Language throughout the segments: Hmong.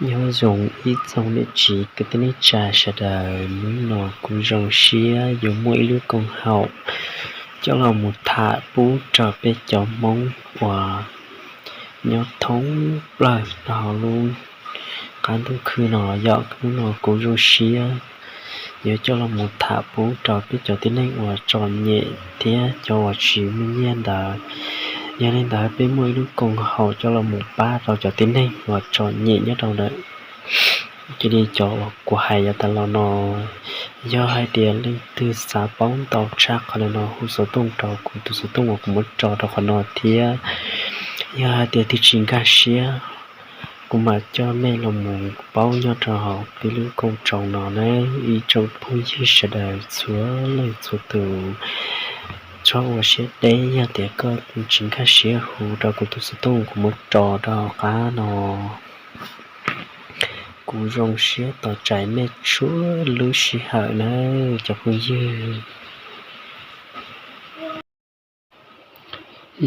Nyob zoo ib tsoom niam txiv kwv tij neej tsa sawv daws, hnub no kuv zoo siab yuav muaj ib lub koom haum coj los mus tham pub rau peb cov Hmoob uas nyob thoob plaws rau hauv lub qab ntuj khwb no yom. Hnub no kuv zoo siab yuav coj los mus tham pub rau peb cov tib neeg uas txom nyem thiab cov uas tsis muaj nyiaj ntawd. Yog li ntawd peb muaj ib lub koom haum coj los mus pab rau cov tib neeg uas txom nyem nyob rau ntawm. Cia li cov uas kuv hais yav tas los no, yog hais tias leej twg xav paub ntau tshaj qhov no hu xov tooj rau kuv tus xov tooj uas kuv muab tso rau qhov no thiab. Yog hais tias twb tsis nkag siab, kuv mam coj nej los mus paub nyob rau hauv peb lub koom txoos no na. Ib tsoom phooj ywg sawv daws txhua leej txhua tus, txhob ua siab deb, yog tias koj tsis nkag siab hu rau kuv tus xov tooj kuv muab tso rau hauv qab no. Kuv zoo siab tos txais nej txhua lub sij hawm na cov phooj ywg.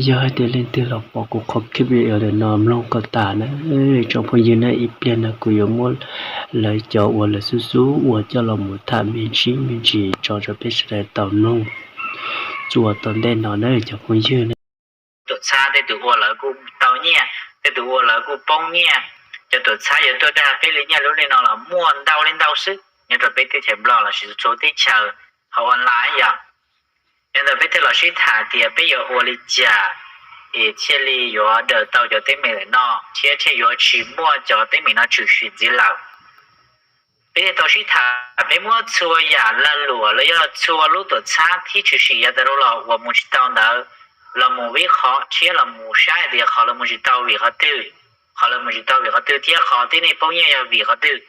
Yog hais tias leej twg los pom kuv qhov clip video no mloog kom tas na, tsoom phooj ywg na, ib pliag no kuv yuav muab lawv cov uas lawv xub xub ua coj los mus tham me ntsis me ntsis tso rau peb sawv daws tau mloog txuas tom ntej no na cov phooj ywg na. Tuam txhab tej tus ua lawv kuj tau nyiaj, tej tus ua lawv kuj poob nyiaj. Cov tuam txhab yuav tuaj dag peb li nyiaj lub li no los muaj ntau li ntau xwb nyob rau peb teb chaws Nplog lossis txhua teb chaws hauv online yom. Yog ntawd peb thiaj los sib tham tias peb yuav ua li cas es thiaj li yuav daws tau cov teeb meem lawm no thiab thiaj yuav tsis muaj cov teeb meem no tshwm sim ntxiv lawm. Peb thiaj tau sib tham, peb muab txhua yam lag luam los yog txhua lub tuam txhab thiab tshwm sim yav tas los uas mus tsis tau ntawd los mus vib qhov thiab los mus saib hais tias qhov lawv mus tsis tau vim qhov twg, qhov lawv mus tsis tau vim qhov twg thiab qhov tib neeg poob nyiaj yog vim qhov twg.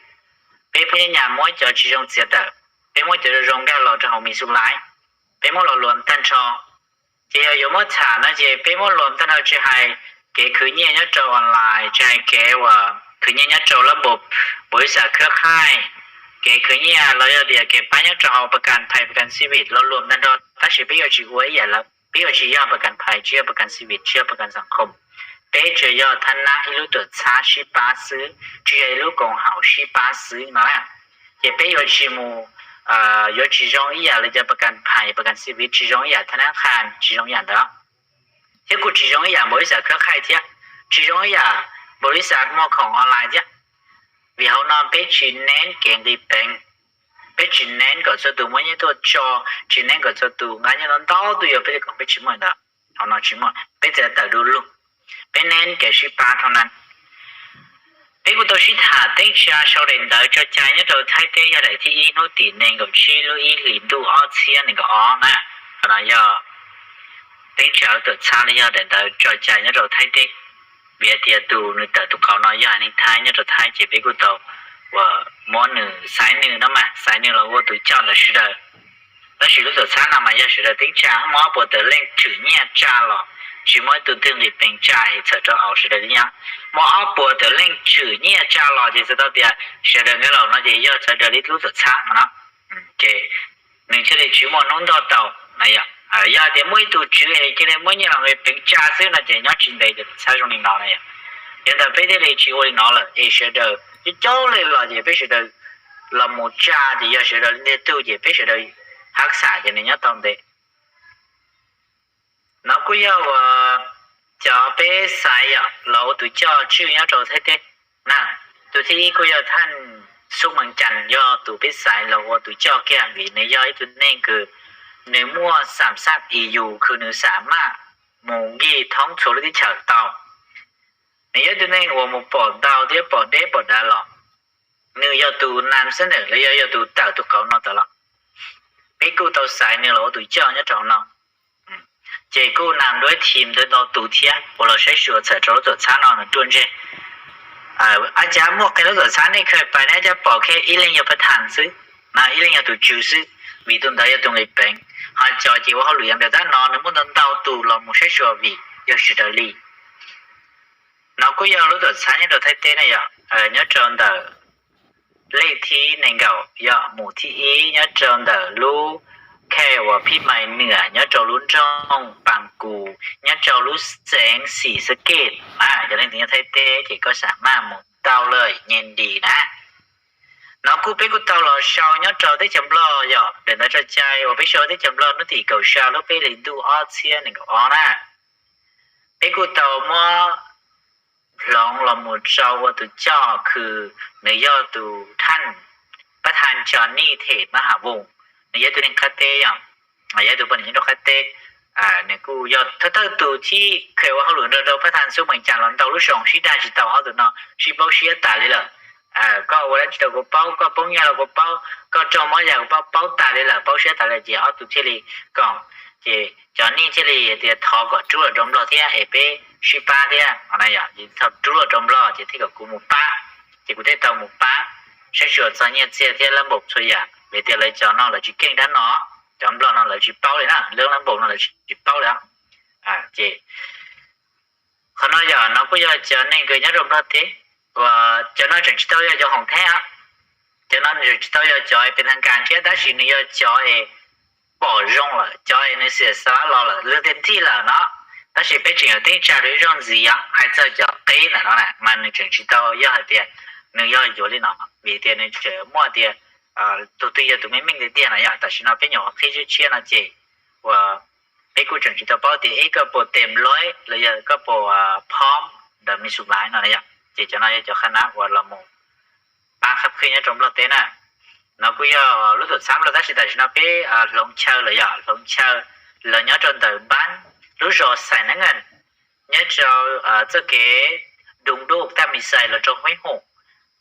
Peb pheej nyam muab cov tsis zoo txiav tawm, peb muab cov zoo zoo nkag los rau hauv mis xu laiv, peb muab los luam tag nrho. Ces yog yuav muab tham no ces peb muab luam tag nrho, tsis hais kev khwv nyiaj nyob rau online, tsis hais kev uas khwv nyiaj nyob rau lab npus npaum ib xav khab khaij, kev khwv nyiaj los yog tias kev pab nyob rau hauv pas kas phais pas kas xi vim los luam tag nrho, tab sis peb yuav tsis ua ib yam lawm, peb yuav tsis yog pas kas phais, tsis yog pas kas xi vim, tsis yog pas kas xam khom. Peb tsuas yog thab nab ib lub tuam txhab sib pab xwb, tsis yog ib lub koom haum sib pab xwb no na. Ces peb yuav tsis mus, yuav tsis zoo ib yam li cov pas kas phais pas kas xi vim, tsis zoo ib yam thab nab qha, tsis zoo ib yam ntawd. Thiab kuj tsis zoo ib yam npaum ib xav khab khaij thiab, tsis zoo ib yam npaum ib xav muag khoom online thiab. Vim hauv no peb tsis neb kev nqis peev, peb tsis neb kom txhua tus muab nyiaj tuaj tso, tsis neb kom txhua tus nqa nyiaj ntau ntau tuaj yuav peb li khoom, peb tsis muaj ntawd. Hauv no tsis muaj, peb txawm tawm du lug, peb neb kev sib pab dhau na. Peb kuj tau sib tham teeb tsa sau daim ntawv tso cai nyob rau Thaib teb yog daim thib ib hnub tim nees nkaum tsib lub ib hlis ntuj ob txhiab nees nkaum ob na. Qhov no yog teeb tsa tuam txhab li yog daim ntawv tso cai nyob rau Thaib teb. Vim hais tias tus nws tawm tus qauv no yog haiv neeg Thaib nyob rau Thaib ces peb kuj tau uas muab nws, xaiv nws no mas, xaiv nws los ua tus coj ntawm sawv daws. Tab sis lub tuam txhab no mas yog sawv daws teeb tsa, muaj ob puas tawm leej tshwm nyiaj tsa los, tsis muaj ib tug twg nqis peev tsa es txhawm rau hauv sawv daws li nyob. Muaj ob puas tawm leej tshwm nyiaj tsa los ces txhais tau tias sawv daws nkag los no ces yog sawv daws li lub tuam txhab no. Ces nws thiaj li tsis muaj hnub ntoj tau. Yog tias muaj ib tug tswv es cia li muab nyiaj los nqis peev tsa xwb no ces nyob tsis ntev ces tuam txhab zoo li no na yom. Yog ntawd peb thiaj li tsis ua li no lawm es sawv daws coob coob li los ces peb sawv daws los mus tsa ces yog sawv daws li ntiag tug ces peb sawv daws hab xam ces nws nyob tau ntev. No kuj yog uas cov peb xaiv yom los ua tus coj tswj nyob rau Thaib teb na. Tus thib ib kuj yog thaj Xub Mees Cas yog tus peb xaiv los ua tus coj kiag vim nws yog ib tug neeg kws nws muaj xam xaj i yus kws nws xam maj mus nkig thoob txhua lub teb chaws tau. Nws yog ib tug neeg uas mus pom ntau thiab pom deb pom dav los. Nws yog tus nam xab nws los yog yog tus tawm tus qauv no tawm los. Peb kuj tau xaiv nws los ua tus coj nyob rau hauv no. Ces kuj nam duab thim ntawd ntau tus thiab uas los saib xyuas txhawm rau lub tuam txhab no nws ruaj ntseg. Ab cas muaj qee lub tuam txhab nej khaws pais nej ab cas pom kiag ib leeg yog pab tham xwb, mas ib leeg yog tus tswv xwb, vim tus ntawd yog tus nqis peev. Ho cov ces ua hauj lwm yav nraim tab no nws muaj ntau ntau tus los mus saib xyuas vim yog sawv daws li. No kuj yog lub tuam txhab nyob rau Thaib teb na yom, nyob rau ntawm lej thib nees nkaum yog mus thib ib nyob rau ntawm lub khe uas phib mais nwam nyob rau lub nroog Pas Kus nyob rau lub xeev Xis Xab Kej na, yog leej twg nyob Thaib teb ces koj xam maj mus tau lawm nyem dim na. No kuj peb kuj tau los sau nyob rau teb chaws Nplog yom, daim ntawv tso cai uas peb sau teb chaws Nplog hnub tim kaum xya lub peb hlis ntuj ob txhiab nees nkaum ob na. Peb kuj tau muab hloov los mus rau ua tus coj khw, nws yog tus thaj, pab thaj Cov Nij Them Mab Ham Voos, nws yog tus neeg qab teb yom, yog tus poj niam nyob rau qab teb. Nws kuj yog thawj thawj tus thiab kheev ua hauj lwm nrog rau pab thaj Xub Mees Cas los ntau lub xyoo, sib dag tsis tau, ob tug no sib paub siab tas li lawm. Koj ua dab tsi los kuv paub, koj poob nyiaj los kuv paub, koj raug mob yam kuv paub, paub tas li lawm, paub siab tas li ces ob tug thiaj li koom, ces Cov Nij thiaj li tias thov kom rub los rau Nplog thiab es peb sib pab thiab. Rub los rau Nplog ces thiaj kom kuv mus pab, ces kuv thiaj tau mus pab saib xyuas txog nyiaj txiag thiab lab npaum txhua yam, vim tias lawv cov no lawv tsis keej dab no, cov Nplog no lawv tsis paub li na, lab npaum no lawv tsis paub li. Ces qhov no yog no kuj yog cov neeg kws nyob rau Nplog teb, uas cov no tseem tsis tau yog cov hoom theb, cov no nws tseem tsis tau yog cov pes thaj kas thiab, tab sis nws yog cov es pom zoo lawm, cov es nws xiam xav los lawm, lwg tiag tig lawm no, tab sis peb tseem yuav teb tsa rau ib zaug ntxiv os. Hais txog cov qib ntawm no na mas nws tseem tsis tau yog hais tias nws yog yuav li no, vim tias nws tseem muaj tias tus twg yog tus meej meej tiag tiag no yom. Tam sim no peb nyuam qhov qhib tshiab tshiab no ces uas peb kuj tseem tsis tau paub tias ib koj puas tem loj los yog koj puas phom ntawm mis xus laiv no yom. Ces cov no yog cov qhab nab uas los mus pab qhab qhib nyob rau Nplog teb na. No kuj yog lub tuam txhab Nplog, tab sis tam sim no peb hloov chaw lawm yom, hloov chaw lawm nyob rau ntawm npab lub zos Xais Nab Nkees, nyob rau txoj kev Doo Duj Taj Mis Xais los rau Huib Hoom.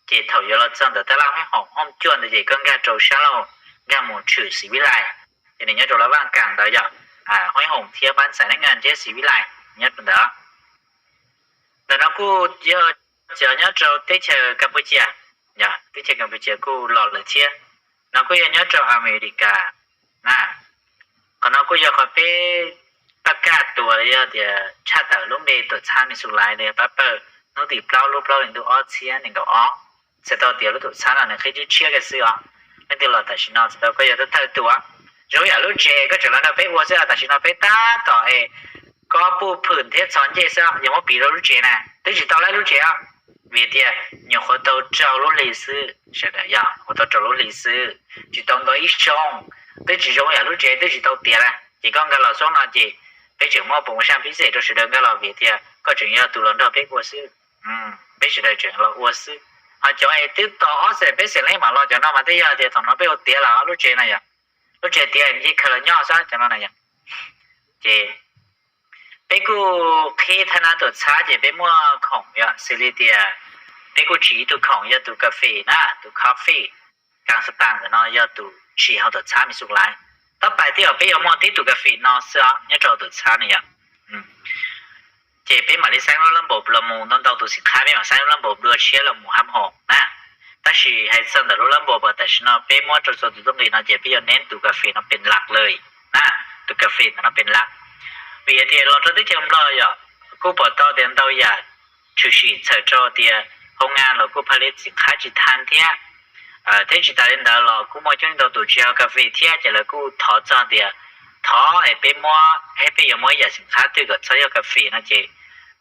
Ces thaum yuav los txog ntawm tab laj Huib Hoom, Hooj Cuaj ntawd ces koj nkag rau sab laug, nkag mus tshwm Xis Vib Lais, ces nws nyob rau Laj Vaj Kas ntawd yom. Huib Hoom thiab npab Xais Nab Nkees thiab Xis Vib Lais nyob rau ntawd. Ntawm no kuj yog cov nyob rau teb chaws Kas Pus Cia, teb chaws Kas Pus Cia kuj los lawm thiab. No kuj yog nyob rau Amelikas na. Qhov no kuj yog qhov peb pab kaj tuas los yog tias tshaj tawm lub npe tuam txhab mis xus laiv los yog pab pawg hnub tim plaub lub plaub hlis ntuj ob txhiab nees nkaum ob. Txhais tau tias lub tuam txhab no nws qhib tshiab tshiab kiag xwb os. Leej twg los tam sim no txhais tau koj yog thawj thawj tus. Zoo yam lub tsev koj tseem los nrog peb ua xwb, tam sim no peb tab tom es kob puj phwm thiab txhos ncej xwb, yog muab piv rau lub tsev na twb tsis tau lawm lub tsev os. Vim tias nyuam qhuav tau rau lub hli xwb, sawv daws yog nyuam qhuav tau rau lub hli xwb, tsis tau ntau ib xyoo, twb tsis zoo yam lub tsev twb tsis tau tiav na. Ces koj nkag los xyoo no ces peb tseem muaj pos saj pib xem rau sawv daws nkag los vim tias koj tseem yog tus los nrog peb ua xwb. Peb sawv daws tseem los ua xwb. Ho cov es twb tos ob xeem peb xeem leej mam los cov no mas twb yog tias thaum no peb ua tiav lawm lub tsev no yom. Lub tsev tiav nce khaws los nyob xwb cov no na yom. Ces peb kuj qhib thaj nab tuam txhab ces peb muaj khoom yom, xws li tias peb kuj tsim ib tug khoom yog tus kas fes na, tus coffee, kas fes tas ntawm no yog tus tsim hauv tuam txhab mis xus laiv. Tab pais twb yog peb yuav muaj tib tus kas fes no xwb os nyob rau tuam txhab ne yom. Ces peb mam li xeeb lub lab npaum los mus ntau ntau tus xim qhab, peb mam xeeb lub lab npaum dua tshiab los mus hab hoom na. Tab sis hais txog ntawm lub lab npaum uas tam sim no peb muab rau txhua tus tuaj nqis no ces peb yuav neb tus kas fes no pes lak lawm na, tus kas fes ntawm no pes lak. Vim tias los rau teb chaws Nplog yom, kuj pom tau tias ntau yam tshwm sim txhawm rau tias hoo nga los kuj pha li xim qhab tsis tha thiab. Thiab tsis tas li ntawd los kuj muaj coob leej ntau tus tsis hau kas fes thiab, ces lawv kuj thov txog tias thov es peb muab, es peb yuav muab ib yam xim qhab twg kom txhob yog kas fes no ces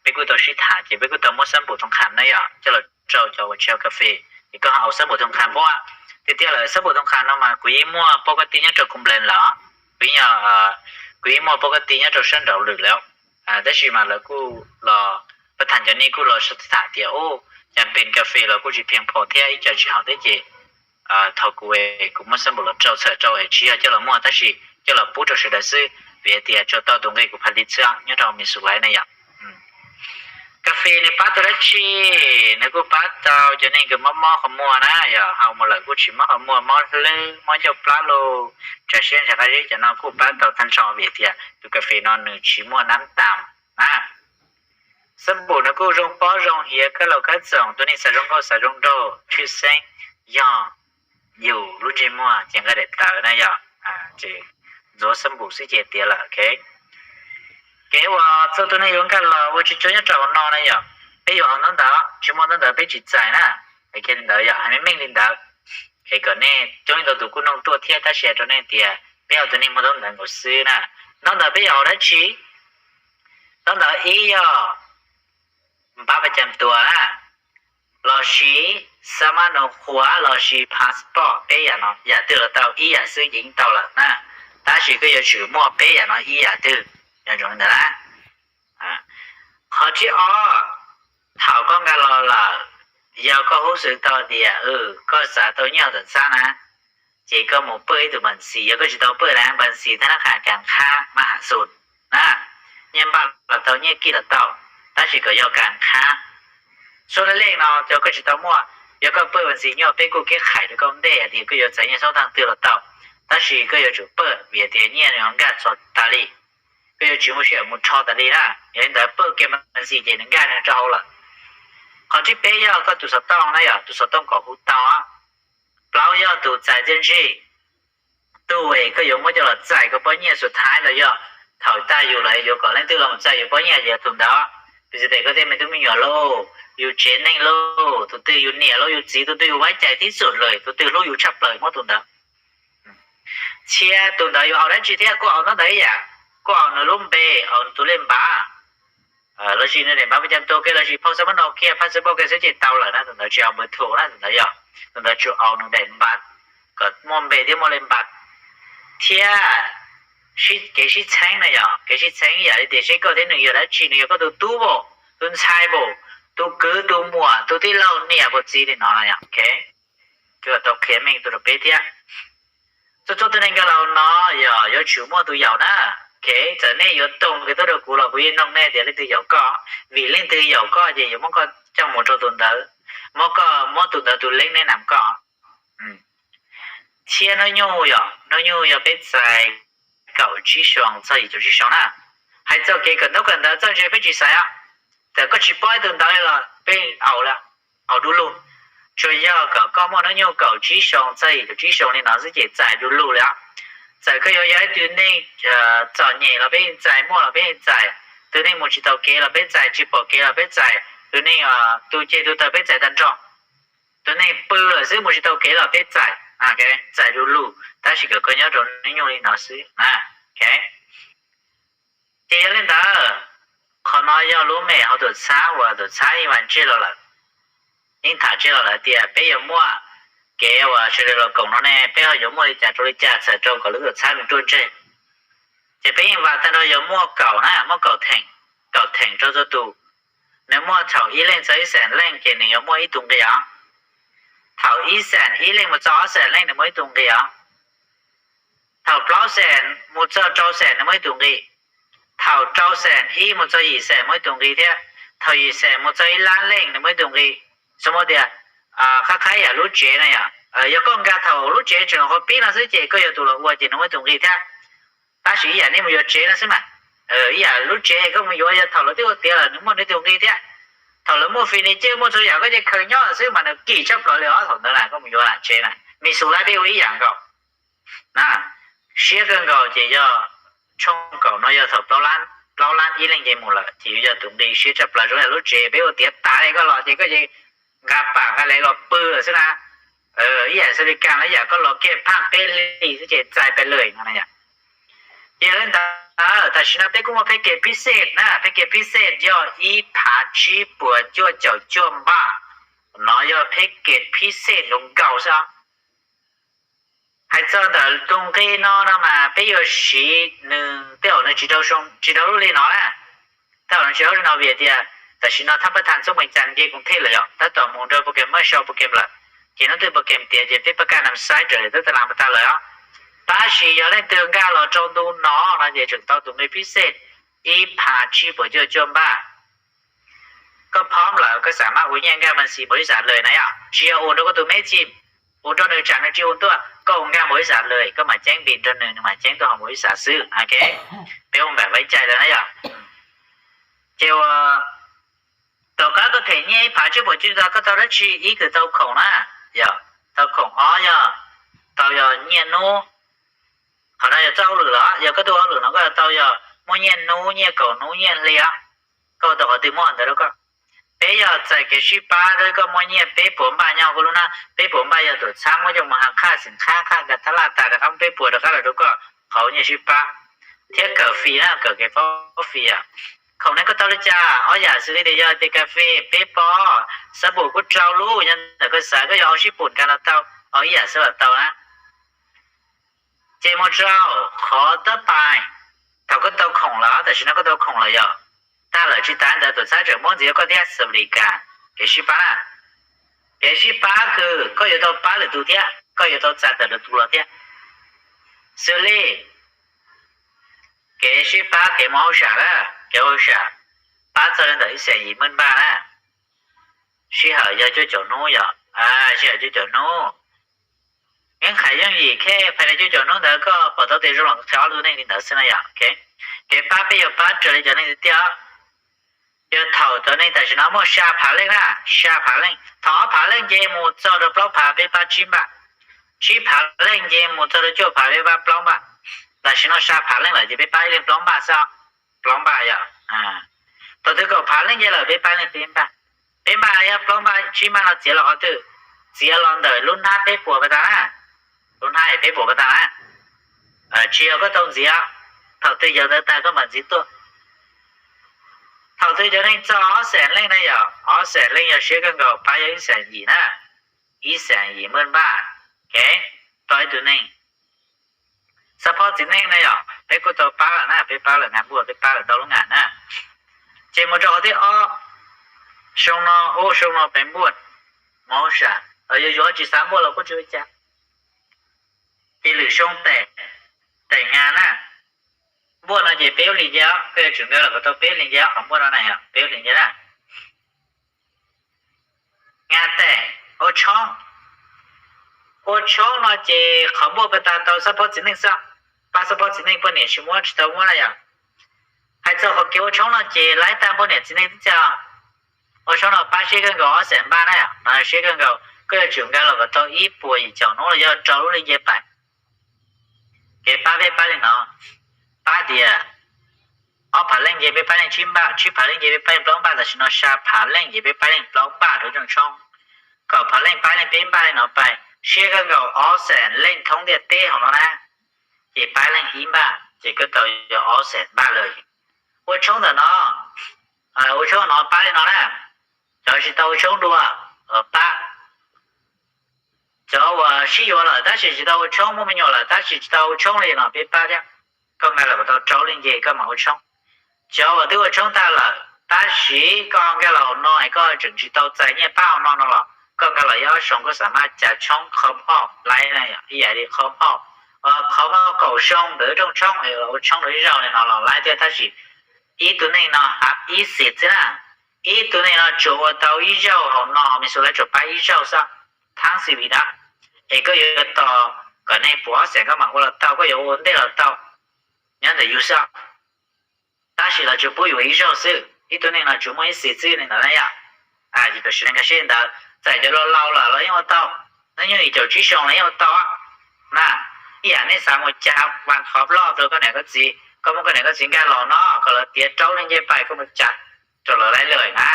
peb kuj tau sib tham ces peb kuj tau muab xab npum thoo qhas na yom coj los rau cov uas tsis hau kas fes. Ces koj ho au xab npum thoo qhas puab. Tiag tiag lawm xab npum thoo qhas no mas kuv yeej muaj pab koj tij nyob rau Koom Blees lawm. Kuv yeej, kuv yeej muaj pab koj tij nyob rau sab nraud lawm lawm. Tab sis mas lawv kuj los, pab thas cov nej kuj los tham tias ub, cas pes kas fes los kuj tsis pheej phom thiab ib co tsis haum thiab ces thov kuv, kuv muab xab npum los rau txhawm rau es tsis yog coj los muag tab sis coj los pub rau sawv daws xwb, vim tias tsuas tau tus nqi kuv pha li xwb nyob rau mis xus laiv na yom. Kas fes nws pab tau dab tsi? Nws kuj pab tau cov neeg kws mob mob qhov muag na yom, haus mus lawm kuj tsis mob qhov muag, mob hlwb, mob ncauj plab los, tsav siab ntshai qab zib, cov no kuj pab tau tag nrho vim tias tus kas fes no nws tsis muaj nab tas na. Xab npum nws kuj zoo pob zoo hiav, khab laus khab txoom, tus neeg xav zoo nkauj xav zoo nraug, tshwj xeeb yog yus lub ntsej muag ces nqaij daim tawv na yom. Ces ntxuav xab npum xwb ces tiav lawm. Kev uas txhua tus neeg yuav nkag los ua tsis tsuag nyob rau hauv no na yom, peb yuav hauv ntaub ntawv, tsis muaj ntaub ntawv peb tsis txais na. Es kiag li ntawd yom, hais meej meej li ntawd. Es kom nej coob leej ntau tus kuj noog tuaj thiab, tab sis hais rau nej tias Peb yog tus neeg muaj ntaub ntawv nkaus xwb na. Ntaub ntawv peb yog haus dab tsi? Ntaub ntawv ib yog npab pab cam tuas na, lossis xab mab nus qhuav lossis passport, peb yam no yam twg los tau, ib yam xwb ces yeej tau lawm na. Tab sis koj yuav tsum muaj peb yam no ib yam twg, yog ntsoov ntawd na. Qhov thib ob, thaum koj nkag los lawm, yog koj hub xwm tau tias koj xav tau nyiaj tom txhab na, ces koj mus pawj ib tug npas xis, yog koj tsis tau pawj na, npas xis thab nab qhas kas qhab maj ham xus na, nyiaj npaj los tau, nyiaj kij los tau, tab sis kom yog kas qhab. Xub lej lej no cov koj tsis tau muaj, yog koj pawj npas xis nyuaj peb kuj keb qhais rau koj ntej hais tias koj yuav txais nyiaj xoob tag twg los tau, tab sis koj yuav tsum pawj vim tias nyiaj yuav nkag txog tas li, koj yuav tsis muaj sij hawm mus rho tas li na. Yog li ntawd pawj kiag npas xis ces nws nkag nws rau hauv lawm. Qhov thib peb yog koj tus xov tooj na, yog tus xov tooj kom hu tau. Plaub yog tus txais txiaj ntsig, tus uas koj yuav muab coj los txais koj pob nyiaj xus thaiv los yog thaum tag yus los yuav kom leej twg los txais yus pob nyiaj ces yog tus ntawd. Piv txwv tias koj tej me tub me nyuam lauj, yus tsev neeg lauj, tus twg yus niam lauj, yus txiv, tus twg yus vaib cais tib xwm lawm, tus twg hlub yus tshaj plaws muab tus ntawd. Txhia tus ntawd yuav haus dab tsi thiab? Kuj haus ntaub ntawv ib yam, kuj haus nws lub npe, haus nws tus lej npav, lossis nws daim npav pab cam tuas kiag lossis phau xab mab nus kiag, phab xab poj kiag xwb ces tau lawm na. Tus ntawd tsis haus npaws thum na, tus ntawd yog, tus ntawd tsuas haus nws daim npav kom muaj npe thiab muaj lej npav. Thiab kev sib txheeb na, yog kev sib txheeb yam li tias seb koj thiab nws yog dab tsi, nws yog koj tus tub npaum, tus ntxhais npaum, tus kwv tus muam, tus tij laug, niam npaum, txiv li no na, yog. Kuv tau qhia meej tus rau peb thiab. Txhua txhua tus neeg nkag los no yog yuav tsum muaj tus yaum na. Txawm nej yuav toog kev tuaj rau kuv los kuv yeej noog nej tias leej twg yaum koj, vim leej twg yaum koj ces yuav muab koj coj mus rau tus ntawd, muab koj, muab tus ntawd tus lej nab nam koj. Txhia hnub nyoog yog, hnub nyoog yog peb txais kaum tsib xyoos txog yim caum tsib xyoos na. Hais txog kev kawm ntaub kawm ntawv txawj ntse peb tsis xaiv os. Txawm koj tsis paub ib tug ntawd los peb haus, haus du lug. Tsuas yog kom koj muaj hnub nyoog kaum tsib xyoos txog yim caum tsib xyoos li no xwb ces txais du lug li os. Txawm koj yuav yog ib tug neeg txom nyem los peb yeej txais, muaj los peb yeej txais, tus neeg mus tsis tau kev los peb txais, tsis pom kev los peb txais, tus neeg tu ceg tu taw peb txais tag nrho. Tus neeg pw lawm xwb mus tsis tau kev los peb txais, txais du lug, tab sis kom koj nyob rau hnub nyoog li no xwb. Ces yog li ntawd, qhov no yog lub mem hauv tuam txhab uas tuam txhab yeej vam ntsej los lawm, yeej tham ntsej los lawm tias peb yuav muaj kev uas sawv daws los koom no ne, peb ho yuav muaj li cas rau li cas txhawm rau kom lub tuam txhab nws ruaj ntseg. Ces peb yeej vam tag nrho yuav muaj kaum na, muaj kaum theem, kaum theem rau txhua tus. Nws muaj thaum ib leej txog ib xees leej ces nws yuav muaj ib tug nqi os. Thaum ib xees ib leej mus txog ob xees leej nws muaj ib tug nqi os. Thaum plaub xees mus txog rau xees nws muaj ib tug nqi. Thaum rau xees ib mus txog yim xees muaj ib tug nqi thiab. Thaum yim xees mus txog ib lab leej nws muaj ib tug nqi. Xws li tias qhab qhab yam lub tsev na yom, yog koj nkag thaum lub tsev tseem qhuav pib no xwb ces koj yog tus los ua ces nws muaj ib tug nqi thiab. Tab sis ib yam nej mus yuav tsev no xwb mas, ib yam lub tsev koj mus yuav yog thaum lawv twb ua tiav lawm nws muaj nws tus nqi thiab. Thaum lawv muaj furniture muaj txhua yam koj ces khaws nyob xwb mas nws kim tshaj plaws li os. Thaum ntawd na koj mus yuav lam tsev na, Mitsubishi peb ua ib yam nkaus na. Siab kawg nkaus ces yog tshooj kaum no yog thaum plaub lab ib leej ces mus lawm ces yuav yog tus nqi siab tshaj plaws. Zoo yam lub tsev peb ua tiav tas li koj los ces koj ces nqa pam nqa lev los pw lawm xwb na. Ib yam xws li kas los ib yam, koj los kiag phaj peb hlis xwb ces txais pes lwm no na yom. Ces yog li ntawd tam sim no peb kuj muaj pheej kev phij xej na, pheej kev phij xej yog ib phav tsib puas cuaj caum cuaj npaj. No yog pheej kev phij xej nkaus nkaus xwb os. Hais txog ntawm tus nqi no no mas peb yuav siv nws tej zaum nws tsis rau lub li no na. Tej zaum nws tsis rau lub li no vim tias tam sim no thab pab thas txuj mees cas nce koom thij lawm yom, tab tom mus rau program maj sau program lawm. Ces hnub twg program tiav ces peb pab kaj nam saib raws li tus tas las mas tas lawm os. Tab sis yog leej twg nkag los rau ntu no no ces tseem tau tus nqi phij xej ib phav tsib puas cuaj cuaj npaj. Koj phob lawm koj xam maj ua nyiaj nkag mas xis npaum ib xas lawm na yom, tsis yog ua rau koj tus me txim, ua rau nws tsam nws tsis ua tuaj, koj ua nkag npaum ib xas lawm koj mam ceeb npis rau nws, nws mam ceeb tuaj ho npaum ib xas xwb. Peb ua npam vaiv cai lawm na yom. Ces ua tom qab koj them nyiaj ib phav tsib puas cuaj cuaj npaj koj tau dab tsi? Ib kws tau khoom na, yog tau khoom, ob yog tau yog nyiaj hnub. Qhov no yog txoj hauj lwm los yog koj tuaj hauj lwm no koj yuav tau yog muaj nyiaj hnub, nyiaj kaum hnub, nyiaj hli os. Koj ua tau qhov twg muaj ntawd rau koj. Peb yog txais kev sib pab rau koj muaj nyiaj peb puas npaj nyob koj lub hnab, peb puas npaj yog tuam txhab muab coj mus ha qhaj xeem qhab, qhaj nkas thab laj tas rov qab muab peb puas rov qab los rau koj. qhauv nyiaj sib pab, thiab kawm fis na, kawm kev paub fis. Khoom no koj tau li cas? Ob yam xws li tias yog tias kas fes peb pob, xab npum kuj rau lub, yog ntawm koj xav koj yuav hau sib pum kas los tau, hau ib yam xwb los tau na. Ces mus rau qhov tab pais, thaum koj tau khoom lawm, tam sim no koj tau khoom lawm yog, tag lawm tsis tas ntawd tuam txhab tseem muab ntxiv rau koj thiab, xws li kas, kev sib pab na. Kev sib pab kws koj yuav tau pab lwm tus thiab koj yuav tau txais tawm lwm tus los thiab. Xws li kev sib pab kev mus hauj sam na, kev hauj sam, pab txog li ntawm ib xees yim maj npaj na, sij hawm yog cuaj caum hnub yog, sij hawm cuaj caum hnub. Yeej qhais yooj yim, khe phais li cuaj caum hnub ntawd koj pom tau tias zoo los qhia ob lub neej li ntawd xwb na yom. Kev pab peb yuav pab raws li cov neeg tiag tiag, yog thaum cov neeg tam sim no muaj xya phav leej na, xya phav leej, thaum ob phav leej nce mus txog rau plaub phav peb pab tsib npaj, tsib phav leej nce mus txog rau cuaj phav peb pab plaub npaj. Tam sim no xya phav leej lawm ces peb pab ib leeg plaub npaj xwb, plaub npaj yom. Thaum twg kaum phav leej nce lawm peb pab ib leeg peb npaj, peb npaj yog plaub npaj tsib npaj no txiav los qhov twg? Txiav los ntawm lub hnab peb puas pas tas na, lub hnab peb puas pas tas na. Tsis yog koj tau ntxiv, thaum twg yog ntawd tag koj mam ntxiv tuaj. Thaum twg cov neeg txog ob xees leej na yom, ob xees leej yog siab kawg nkaus pab yog ib xees yim na, ib xees yim maj npaj, ok, tau ib tug neeg. Xab phob txiv neej na yom, peb kuj tau pab lawm na, peb pab lawm nqa npuaj, peb pab lawm tau lub ngam na. Ces mus rau qhov thib ob, xyoo no, ua xyoo no peb npuaj, mus hauj sam, yuav yuav tsis xav npuaj los kuj tsis ua cas. Ces lwm xyoo tes, tes nqa na, npuaj no ces peb lub li nce, koj yuav tsum nqa los kom tau peb li nce, qhov npuaj no na yom, peb lub li nce na. Nqa tes, ua tshoob, ua tshoob no ces qhov npuaj pas tas tau xab phob txiv neej xwb, pab xab phob txiv neej, poj niam tsis muab, tsis tau muab na yom. Hais txog qhov kev ua tshoob no ces laib tag poj niam txiv neej tib txaj. Ua tshoob no pab siab kawg nkaus ob xees npaj na yom, no siab kawg nkaus, koj yuav tsum nqa los kom tau ib puas yim caum hnub los yog rau lub li nce pais. Kev pab peb pab li no, pab tias ob phav leej nce peb pab leej tsib npaj, tsib phav leej nce peb pab leej plaub npaj, tam sim no xya phav leej nce peb pab leej plaub npaj rau rooj tshoob, kaum phav leej pab leej peb npaj li no pais, siab kawg nkaus ob xees leej thoob ntiaj teb hauv no na, ces pab leej ib npaj ces koj tau yog ob xees npaj lawm. Ua tshoob ntawm no, ua tshoob no pab li no na, cov tsis tau ua tshoob dua, pab, cov uas sib yuav lawm tab sis tsis tau ua tshoob, muaj me nyuam lawm tab sis tsis tau ua tshoob li no peb pab thiab, koj nqa los kom tau rau li nce koj mam ua tshoob. Cov uas twb ua tshoob tag lawm tab sis koj nqa los hauv no es koj tseem tsis tau txais nyiaj pab hauv no no los koj nqa los ib ob xyoo koj xav maj cas tshoob qhov phoj laib na yom, ib yam li qhov phoj, qhov phoj kaum xyoo ntawd rooj tshoob es los ua tshoob rau ib zaug li no los laib thiab tab sis ib tug neeg no hab ib xis xwb na, ib tug neeg no tsuas ua tau ib zaug hauv no, me xu laib tsuas pab ib zaug xwb, thab xis vis dab, es koj yuav tos kom neeg puas ob xees koj mam ua los tau, koj yuav ua ntej los tau, nyob ntawm yus xwb. Tab sis lawv tsuas pub yus ib zaug xwb, ib tug neeg no tsuas muaj ib xis xwb li ntawd na yom. Ces tam sim no nkag siab li ntawd, txawm cov laus laus lawm los yeej ua tau, hnub nyoog yim caum tsib xyoo los yeej ua tau na. Ib yam nej xav mus cav vas khov loj rau koj niam koj txiv, koj muab koj niam koj txiv nkag los no kom lawv tiav rau li nce pais koj mus cav rau lawv laib lawm na.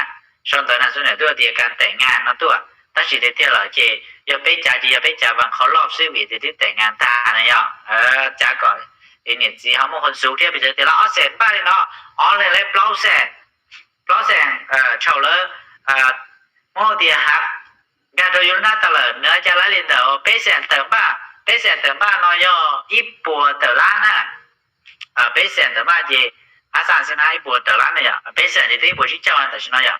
Sau ntawv na xu nam tuaj tias kas tes ngas no tuaj, tab sis tiag tiag lawm ces yog peb cav ces yog peb cav vas khov loj xwb vim tias twb tes ngas tag na yom. Cav kom niam txiv ho muaj qhov ntxuv thiab, pes tias los ob xees npaj li no, ob leeg laib plaub xees, plaub xees, thaum lawv muab tias hav nkag rau yus lub hnab tag lawm nws cas laib li ntawd peb xees tawm npaj, peb xees tawm npaj no yog ib puas tawm lab na. Peb xees tawm npaj ces ab xav xwb na, ib puas tawm lab na yom, peb xees ces twb ib puas tsib caug tam sim no yom.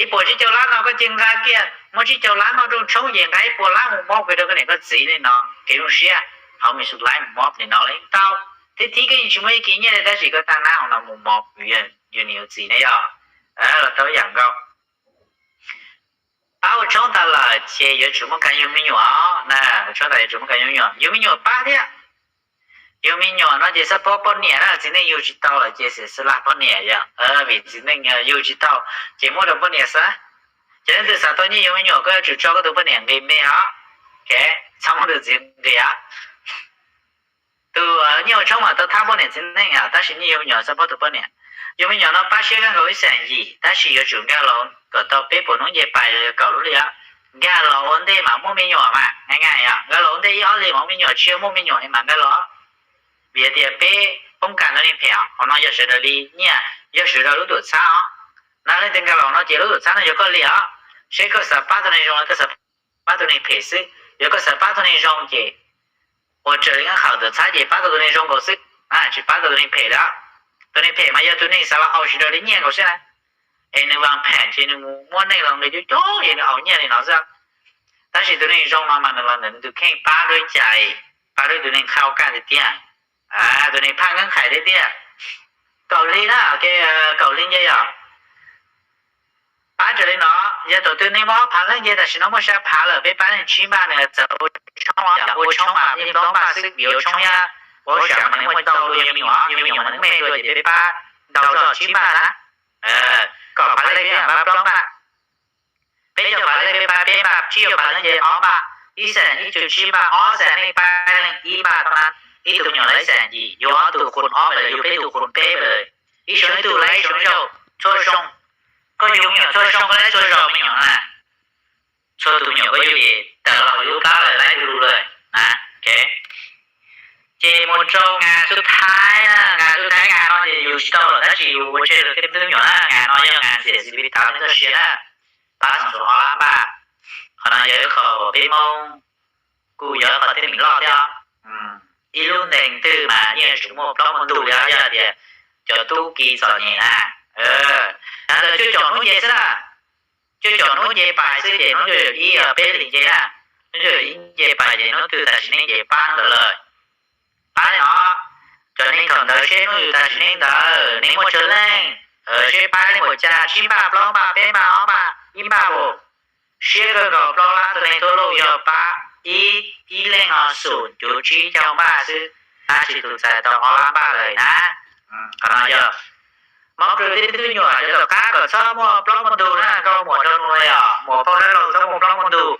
Ib puas tsib caug lab no koj cia nqa kiag, muaj tsib caug lab no rooj tshoob ces nqa ib puas lab mus mob kiag rau koj niam koj txiv li no, kev zoo siab hauv me su laib mus mob li no los yeej tau. Thib thib koj yeej tsis muaj ib kis nyiaj li tab sis koj tag nab hauv no mus mob yus niam yus txiv ne yom. Los tau yam nkaus. Pab ua tshoob tas lawm ces yuav tsum muaj kas yug me nyuam na, ua tshoob tas yuav tsum muaj kas yug me nyuam, yug me nyuam pab thiab. Yug me nyuam no ces xab phob poj niam na, txiv neej yug tsis tau lawm ces xiam xwb laj poj niam yom, vim txiv neej yug tsis tau ces muab rau poj niam xwb. Ces leej twg xav tau nyiaj yug me nyuam koj yuav tsum tso koj tus poj niam nqis me os, txhob muab tus txiv nqis os. Tus nyiaj ua tshoob mas tau thab poj niam txiv neej tab sis nyiaj yug me nyuam xab phob tus poj niam. Yug me nyuam no pab siab kawg nkaus ib xees yim tab sis yuav tsum nkag los kom tau peb puas hnub nce pais los yog kaum lub hli os. Nkag los ua ntej mam muaj me nyuam mas, nkag los ua ntej ib ob hlis mam muaj me nyuam, tsis yog muaj me nyuam es mam nkag los. Vim tias peb poob kas tus neeg phem os, qhov no yog sawv daws li nyiaj, yog sawv daws lub tuam txhab os. Na leej twg nkag los no ces lub tuam txhab no yog koj li os. Seb koj xav pab tus neeg zoo los koj xav pab tus neeg phem xwb. Yog koj xav pab tus neeg zoo ces ua raws li qhov tuam txhab ces pab tau tus neeg zoo nkaus xwb, tsis pab tau tus neeg phem li. Tus neeg phem mas yog tus neeg xav los haus sawv daws li nyiaj nkaus xwb na. Es nws vas phem ces nws mus muab neeg los nqis coob coob ces nws haus nyiaj li no xwb. Tab sis tus neeg zoo no mas nws los ntawm nws tus kheej pab dua cas, pab dua tus neeg qhau kaj tiag tiag. Tus neeg phaj nkeeb qhais tiag tiag. Kaum hli na, kaum hli nce yog pab raws li no. Yog thaum twg nej muaj ob phav leej nce, tam sim no muaj xya phav lawm, peb pab leej tsib npaj nws txawm ua tshoob, ua tshoob mas yeej plaub npaj xwb, vim ua tshoob thiab ua sam mas nws muaj ntau dua yus me nyuam, yus me nyuam mas nws meej dua ces peb pab ntau zog tsib npaj na. Kaum phav leej peb pab plaub npaj, peb caug phav leej peb pab peb npaj, tsib caug phav leej nce ob npaj, ib xeem ib txwm tsib npaj, ob xeem nej pab leej ib npaj tau na. Ib tug me nyuam laib xeem yim, yus ob tug khun ob pes lawm, yus peb tug khun peb pes lawm. Ib xyoos ib tug laib ib xyoos ib zaug, txhua xyoo. Koj yug me nyuam txhua xyoo koj laib txhua zaus me nyuam na. Txhua tus me nyuam koj yug ces tawm los yus lub plab lawm, laib du lug lawm na. Ces mus rau nga xub thaib na, nga xub thaib nga no ces yus tsis tau lawm tab sis yus ua tseg lawm tej me tub me nyuam na, nga no yog nga ntxias xis pis tav neej txoj sia na. Pab xoom xyuas ob lab npaj. Qhov no yog ib qho uas peb Hmoob kuj yog ib qho teeb meem loj thiab. Ib lub ntees twg mas yeej tsis muaj plaub muaj ntug li, yog tias cov tub ki txom nyem na. Nyob ntawm cuaj caum hnub nce xwb na, cuaj caum hnub nce pais xwb ces hnub cuaj caum ib peb hlis nce na. Hnub cuaj caum ib nce pais ces hnub twg tam sim neej ces pab ntawd lawm. Pab li no, cov neeg thaum ntawd seb hnub yus tam sim neej ntawd neeg muaj tsawg leej, seb pab leej mus cas, tsib npaj, plaub npaj, peb npaj, ob npaj, ib npaj as. Siab kawg nkaus plaub lab tus neeg thoob lauj yog pab ib, ib leeg no xum cuv tsib caug npaj xwb, tab sis tus txais tau ob lab npaj lawm na. Qhov no yog mob kws tej me tub me nyuam cov tom qab kom txhob muaj plaub muaj ntug na, nkauj muam nraug nus los yog muam phauj dab laug txhob muaj plaub muaj ntug.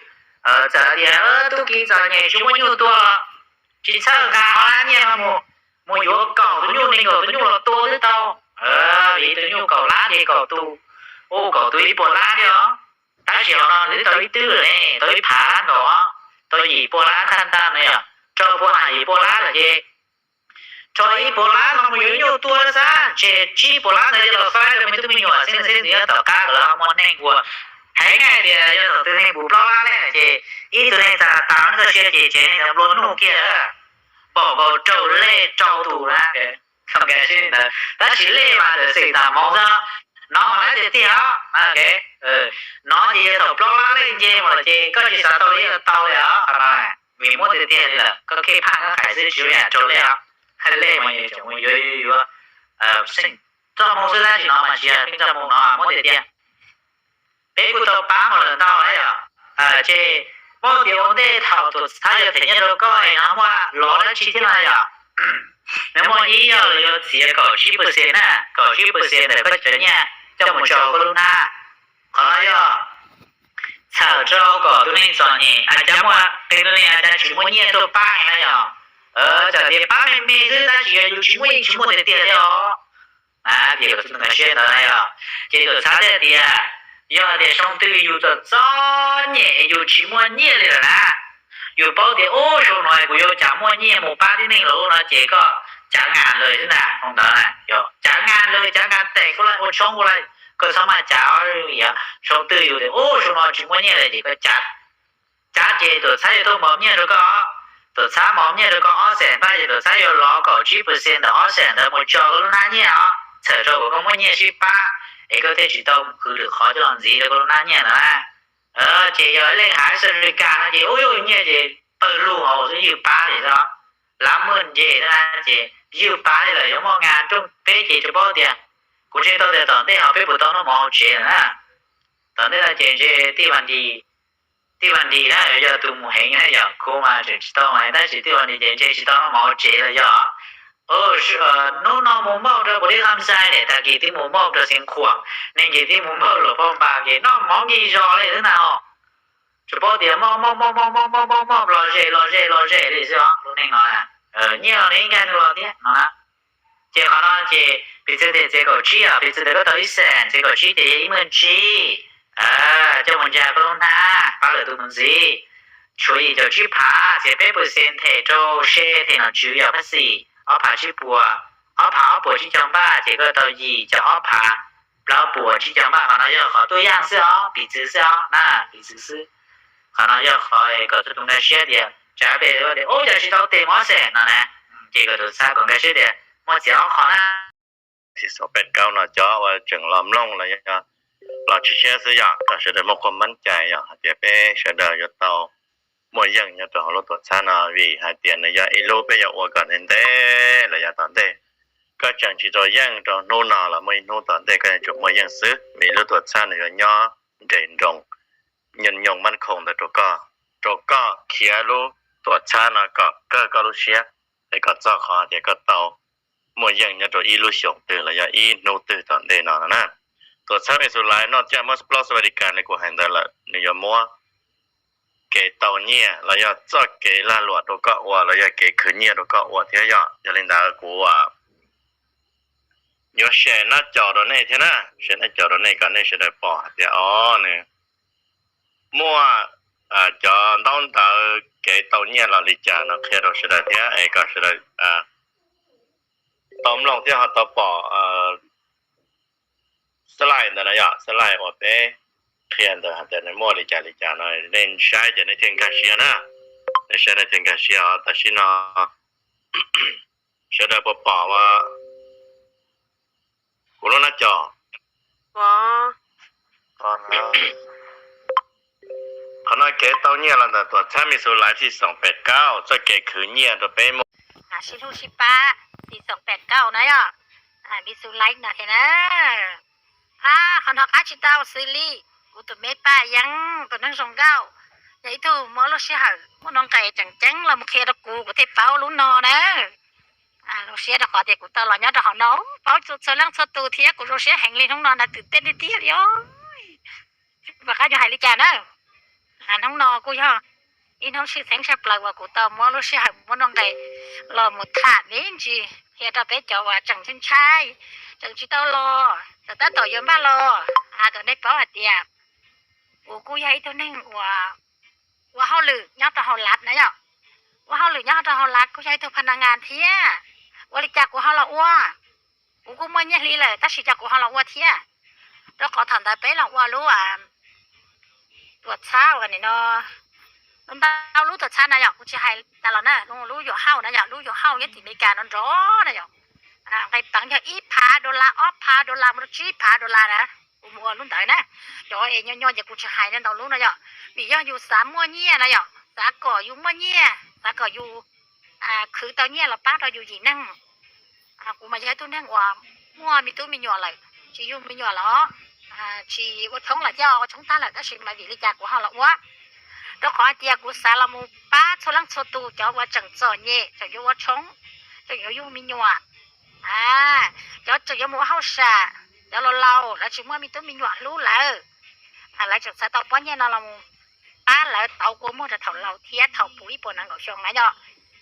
Txawm tias tub ki txom nyem tsis muaj nyuj tua los tsis txhawj, nqa ob lab nyiaj no mus, mus yuav kaum tus nyuj, nees nkaum tus nyuj los tua twb tau. Vim tus nyuj kaum lab ces kaum tus, ua kaum tus ib puas lab thiab os. Tab sis hauv no nws twb tau ib twb lawm ne, tau ib phav lab nkaus, tau yim pua lab thaj ntaj no yog rau puas ha yim pua lab lawm ces rau ib puas lab no mus yuav nyuj tua xwb, tseg tsib puas lab ntawd coj los faib rau me tub me nyuam xeeb leej xeeb ntxwv nyob tom qab kom lawv ho muaj neej ua. Heev hais tias yog thaum twg neeg puv plaub lab lawm ces ib tug neeg txas tas txoj sia ces tsev neeg ntawd nplua nuj kiag, pom nkaus rau lej rau tus na. Tab sis lej mas txawm xeem tas mov xwb, no mas lab tiag tiag os. No ces yog thaum plaub lab lej nce mus lawm ces koj tsis xav tau li los tau li os. Qhov no vim muab tiag tiag li lawm, koj kheej phaj nkeeb qhais xwb tsis ua yam rau lej os. Lej mas yuav yuav xeem txoj moo xwb, tab sis no mas tsis yog pheej txoj moo, no muab tiag tiag. Peb kuj tau pab mus lawm ntau yom. Ces muab tias ua ntej thaum tus txhab yuav them nyiaj rau koj es nws muaj lov dab tsi thiab no yom. Nws muaj ib yog lawv yuav txiav kaum tsib percent na, kaum tsib percent ntawm koj cov nyiaj coj mus tso koj lub hnab. Qhov no yog txhawm rau kom tus neeg txom nyem, a cas muaj qee tus neeg a cas tsis muaj nyiaj tuaj pab na yom. Txawm tias pab me me xwb tab sis yog yus tsis muaj yeej tsis muaj tiag tiag thiab os. Tias kom tus nkag siab ntawd na yom. Ces tus txhab thiaj tias, yog tias xyoo twg yus txom txom nyem yus tsis muaj nyiaj li lawm na, yus paub tias ub xyoo no kuv yuav cas muaj nyiaj mus pab tib neeg lawm no ces koj cav ngas lawm xwb ntag. Xyoo ntawd cav ngas lawm, cav ngas tes kuj lawm, ua tshoob kuj lawm, koj txhob maj cav. Xyoo twg yus tias ub xyoo no tsis muaj nyiaj lawm ces koj cav. Cav ces tus txhab yuav tuaj mov nyiaj rau koj. Tus txhab mov nyiaj rau koj ob xees npaj ces tus txhab yuav lov kaum tsib percent ntawm ob xees ntawd mus tso koj lub hnab nyiaj os, txhawm rau kom koj muaj nyiaj sib pab es koj thiaj tsis tau khwv lwm qhov coj los ntxiv rau koj lub hnab nyiaj ntawd na. Ces yog ib leeg haiv South Africa no ces ub yuav nyiaj ces pawg lug hauv xwb, ywj pab li xwb. Lab muaj nce na ces ywj pab li lawm. Yuav muaj ngas nrooj peb ces tsuas paub tias, kuv ntseeg tau tias tom ntej ho peb puas tau noj mov hauv tsev lawm na. Tom ntej no ces ntshe tij Vaj Lis, tij Vaj Lis na yog tus mus heev na yom, kuv mas tseem tsis tau mas tab sis tij Vaj Lis ces ntshe tsis tau noj mov hauv tsev lawm yog. Hnub no mus mauj rau puas li Kham Sai ne, tag kis twb mus mauj rau Xeev Khuam, neeg ces twb mus mauj Luam Phaj Npas ces noj mov nqi zos li xwb ntag os. Tsuas paub tias mauj mauj mauj mauj mauj mauj mauj mauj los zem los zem los zem li xwb os lub neej no. Nyiaj los nws ib nkag nws los thiab no na. Ces qhov no ces piv txwv tias txiav kaum tsib os, piv txwv tias koj tau ib xees, txiav kaum tsib ces yog ib meej tsib, coj mus ntsa koj lub hnab pab lwm tus mus ntxiv. Tshuav yim caum tsib phav, txiav peb percent them rau se them nom tswv yog phab xis. ob phav tsib puas, ob phav ob puas tsib caug npaj ces koj tau yim caum ob phav plaub puas tsib caug npaj. Qhov no yog qhov tuaj yaj xwb os, piv txwv xwb os na, piv txwv xwb. Qhov no yog qhov kom txhua tus nkag siab tias tsam peb tias ub, yog tsis tau tes mov xwb no na, ces kom tus txhab kom nkag siab tias muaj txiav ob qho na. Xis xoom peb kaub no cov uas tseem los mloog los yog los tshwj siab xwb yom, kom sawv daws muaj qhov mab cai yom, hais tias peb sawv daws yuav tau muaj yeej nyob rau hauv lub tuam txhab no, vim hais tias nws yog ib lub peb yuav ua kom ntev ntev los yav tom ntej. Koj tseem tsis tau yeej rau hnub no los muaj ib hnub tom ntej koj yuav tsum muaj yeej xwb, vim lub tuam txhab nws yuav nyob nres nroos nyoos nyoos mab khoom ntawd rau koj, rau koj khiav lub tuam txhab no kom kawg koj lub siab, es kom txog qhov tias koj tau muaj yeej nyob rau ib lub xyoos twg los yog ib hnub twg tom ntej no na. Tuam txhab Mexulais noj tsiaj muab plaub xu a di kas li kuv hais ntawd lawm, nws yuav muab kev tau nyiaj los yog txoj kev lag luam rau koj ua los yog kev khwv nyiaj rau koj ua thiab yom. Yog li ntawd kuv yuav share nab caum rau nej thiab na, share nab caum rau nej kom nej sawv daws pom hais tias o, nws muaj cov ntaub ntawv kev tau nyiaj los li cas no qhia rau sawv daws thiab es kom sawv daws tau mloog thiab ho tau pom slide ntawd no yom, slide uas peb qhia ntawd hais tias nws muaj li cas li cas no, nej saib ces nej thiaj nkag siab na, nej saib nej thiaj nkag siab os. Tam sim no sawv daws puas pom kuv lub nab caum? Qhov no kev tau nyiaj los ntawm tuam txhab Mexulais xis xoom peb kaub, txoj kev khwv nyiaj rau peb muaj. Sib hlub sib pab xis xoom peb kaub na yom, Mexulais no thiab na. Qhov no qab tsis tau xws li kuv tus me paj yeeb tus neeg zoo nkauj, yog ib tug muaj lub sij hawm muaj nuj nqis tseem ceeb los mus qhia rau kuv, kuv thiaj paub lub no na. Zoo siab rau qhov tias kuv tau los nyob rau hauv no, paub txhua leej txhua tus thiab kuv zoo siab heev li hnub no na, twm tej tiag tiag li os. Vam qab yuav hais li cas na, hnub no kuj yog ib hnub tshwj xeeb tshaj plaws uas kuv tau muab lub sij hawm muab nuj nqis los mus tham me ntsis qhia rau peb cov uas tseem ntshai ntshai, tseem tsis tau los, tseem tab tom yuav npaj los, kom nej paub hais tias kuv kuj yog ib tug neeg uas ua hauj lwm nyob rau hauv lab na yom. Ua hauj lwm nyob rau hauv lab kuj yog ib tug pha na ngas thiab. Ua li cas kuv ho los ua? Kuv kuj muaj nyiaj hli lawm tab sis cas kuv ho los ua thiab? Rau qhov thaum ntawd peb los ua lub tuam txhab uas nim no ntau lub tuam txhab na yom, kuv tsis hais tas los na, lub yuam hauj na yom, lub yuam hauj nyob tim Amelikas no nrov na yom. Nqe peev yog ib phav dollar, ob phav dollar mus rau tsib phav dollar na. Kuv mus ua lub ntawd na, cov es nyob nyob ces kuv tsis hais ntau lub no yom, vim yog yus xav muaj nyiaj na yom, xav kom yus muaj nyiaj, xav kom yus khwv tau nyiaj los pab rau yus yim neeg. Kuv mas yog ib tug neeg uas muaj me tub me nyuam lawm, tsis yug me nyuam los tsis ua tshoob los coj ua tshoob tag lawm, tab sis mas vim li cas kuv ho los ua? Rau qhov hais tias kuv xav los mus pab txhua leej txhua tus, cov uas tseem txom nyem, tseem yuav ua tshoob, tseem yuav yug me nyuam, cov tseem yuav mus ua hauj sam, cov laus laus lawv tsis muaj me tub me nyuam hlub lawv, lawv tseem xav tau pob nyiaj no los mus pab lawv tau kua muag rau thaum laus thiab thaum puv ib puas nees nkaum xyoo na yom.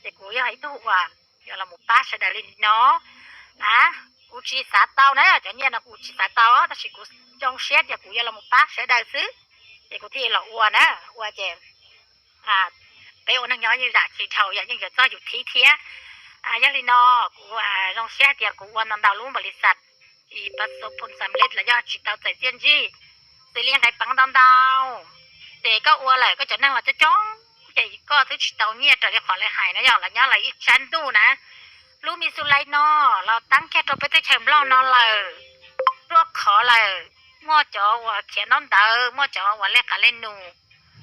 Ces kuv yog ib tug uas yuav los mus pab sawv daws li no na. Kuv tsis xav tau na, cov nyiaj no kuv tsis xav tau, tab sis kuv zoo siab tias kuv yuav los mus pab sawv daws xwb, ces kuv thiaj los ua na. Ua ces peb ua neeg nyob yeej zam tsis dhau, yog yeej yuav txog yus thib thiab. Yog li no kuv zoo siab hais tias kuv ua ntau ntau lub npaum li xas tsis pas xo phun xam lej los yog tsis tau txais txiaj ntsig, xws li nqe peev ntau ntau, ces koj ua lawm koj cov neeg los coob coob, ces koj twb tsis tau nyiaj raws li qhov lawv hais na yom, los nyob lawv ib tsab ntuj na. Lub Mixulais no los tab kiag rau peb teb chaws Nplog no lawm, ruaj khov lawm, muaj cov uas khiav ntaub ntawv, muaj cov uas lej qav lej nus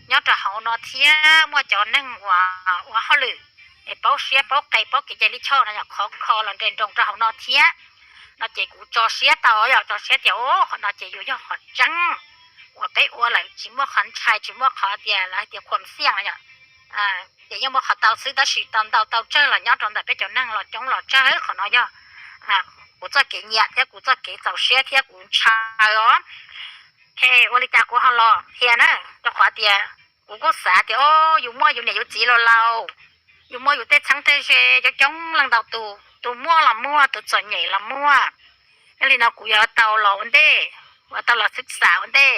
nyob rau hauv no thiab, muaj cov neeg uas ua hauj lwm es paub siab paub qe paub kev cai lij choj no yom, khov kho los nres nroos rau hauv no thiab. No ces kuv tso siab tau yom, tso siab tias o, qhov no ces yus yog qhov tseeb uas peb ua lawm tsis muaj qhov ntshai, tsis muaj qhov tias lawv hais tias khuam xiaj no yom. Ces yeej muaj qhov tau xwb, tab sis tau ntau tau tsawg los nyob rau ntawm peb cov neeg los coob los tsawg, qhov no yog kuv txoj kev nyiam thiab kuv txoj kev txaus siab thiab kuv ntshaw os. He ua li cas kuv ho los qhia na? Rau qhov tias kuv kuj xav tias o, yus muaj yus niam yus txiv laus laus, yus muaj yus tej txheeb tej ze coob coob leej ntau tus, tus muaj los muaj, tus txom nyem los muaj. Yog li no kuv yuav tau los ua ntej, yuav tau los xwb xam ua ntej,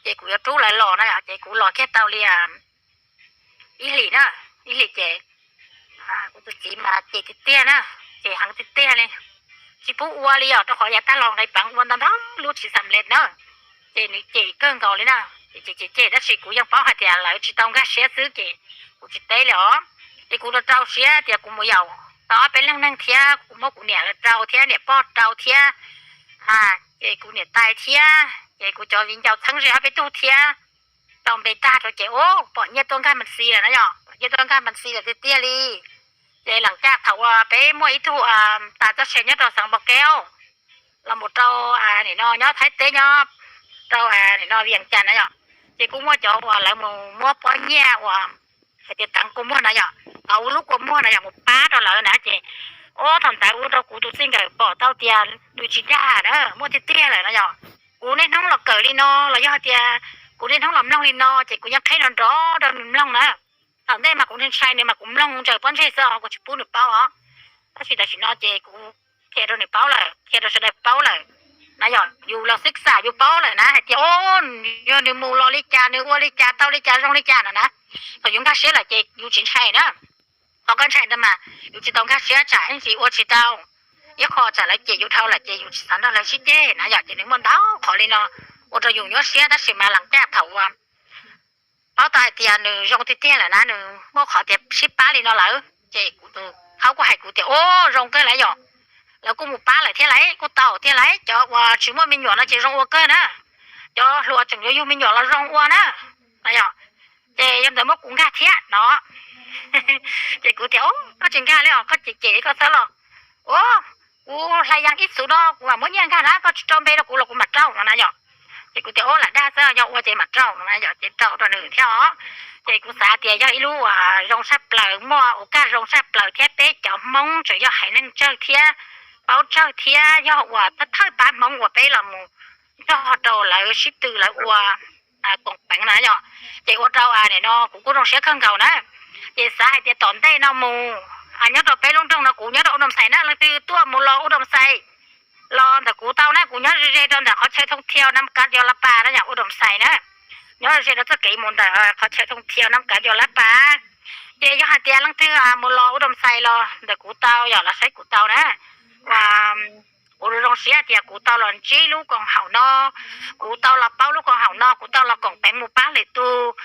ces kuv yuav rub lawv los na yom. Ces kuv los kiag tau li ib hlis na, ib hlis ces kuv tus txiv mas ces tiag tiag na, cem heev tiag tiag li, tsis pub ua li os, rau qhov yav tag los nqis peev ua ntau ntau lub tsis xam lej na, ces nws cem kawg nkaus li na. Ces cem cem cem tab sis kuv yeej paub hais tias lawv tsis tau nkag siab xwb ces kuv tsis teb li os. Ces kuv rau rau siab tias kuv mus yaum tau ob peb leeg neeg thiab, kuv muab kuv niam lawv rau thiab, niam pog rau thiab, ces kuv niam tais thiab, ces kuv cov viv ncaus txheeb ze ob peb tug thiab, rau npe tag rau ces ub pom nyiaj tuaj nkag mas xis lawm na yom, pom nyiaj tuaj nkag mas xis lawm tiag tiag li. Ces lam caj thaum uas peb muaj ib tug tas txoj sia nyob rau xeev Npau Kev los mus rau nim no nyob Thaib teb nyob rau nim no Vias Cas na yom, ces kuj muaj cov uas lawv mus muab pob nyiaj uas hais tias teev kua muag na yom, tau ua lub kua muag na yom mus pab rau lawv na ces, ub thaum ntawd ua rau kuv tus txij nkawm pom tau tias nws tsis dag na, muaj tiag tiag lawm na yom. Kuv niaj hnub los kawm li no los yog hais tias kuv niaj hnub los mloog li no ces kuv yeej qheb nrov nrov rau nws mloog na. Thaum ntej mas kuv ntshai ntshai nws mas kuv mloog ntsaws pob ntseg xwb os, kuv tsis pub nws paub os. Tab sis tam sim no ces kuv qhia rau nws paub lawm, qhia rau sawv daws paub lawm na yom, yus los xib xam yus paub lawm na hais tias ub, yog nws mus los li cas, nws ua li cas, tau li cas, zoo li cas no na. Thaum yus nkag siab lawm ces yus tsis ntshai na. Thaum koj ntshai ntawd mas yus tsis tau nkag siab tsam ib ntsis ua tsis tau. Ib qho tsam lawv cem yus dhau lawm ces yus tsis xav nrog lawv sib ceg na yom, ces nws muaj ntau qhov li no ua rau yus nyuaj siab tab sis mas lam caj thaum uas paub tau hais tias nws zoo tiag tiag lawm na, nws muaj qhov tias sib pab li no lawm ces kuv tus khau kuj hais kuv tias ub zoo kawg lawm yom, lawv kuj mus pab lawm thiab lauj, kuj tau thiab lauj, cov uas tsis muaj me nyuam no ces zoo ua kawg na, cov hluas tseem yuav yug me nyuam los zoo ua na, na yom. Ces yog ntawd muab kuv nkag thiab no. Ces kuv tias ub koj tsis nkag li os, koj cem cem koj xwb los. Ub, kuv hlais yas ib txwm no kuv mam muab nyiaj nkag na, koj tsis rau npe rau kuv los kuv mam rau no na yom. Ces kuv tias ub lam dag xwb, yog ua ces mam rau no na yom, ces rau rau nws thiab os. Ces kuv xav tias yog ib lub uas zoo tshaj plaws, muaj ua kaj zoo tshaj plaws thiab peb cov Hmoob tseem yog haiv neeg tsawg thiab paub tsawg thiab yog uas thawj thawj pab Hmoob uas peb los mus nrog rau lawv sib tw lawv ua koom peev na yom. Ces ua rau nim no kuv kuj zoo siab kawg nkaus na. Ces xav hais tias tom ntej no mus nyob rau peb lub nroog no, kuv nyob rau Ub Doo Xais na, leej twg tuaj mus los Ub Doo Xais los ntawm kuv tau na, kuv nyob ze ze rau ntawm qhov chaw Thoo Thiau Nam Kav Yos Lab Pas na yom, Ub Doo Xais na, nyob ze ze rau txoj kev mus ntawm qhov chaw Thoo Thiau Nam Kav Yos Lab Pas. Ces yog hais tias leej twg mus los Ub Doo Xais los ntawm kuv tau yom, los saib kuv tau na. Kuv zoo siab tias kuv tau los ntsib lub koom haum no, kuv tau los paub lub koom haum no, kuv tau los koom peev mus pab lwm tus.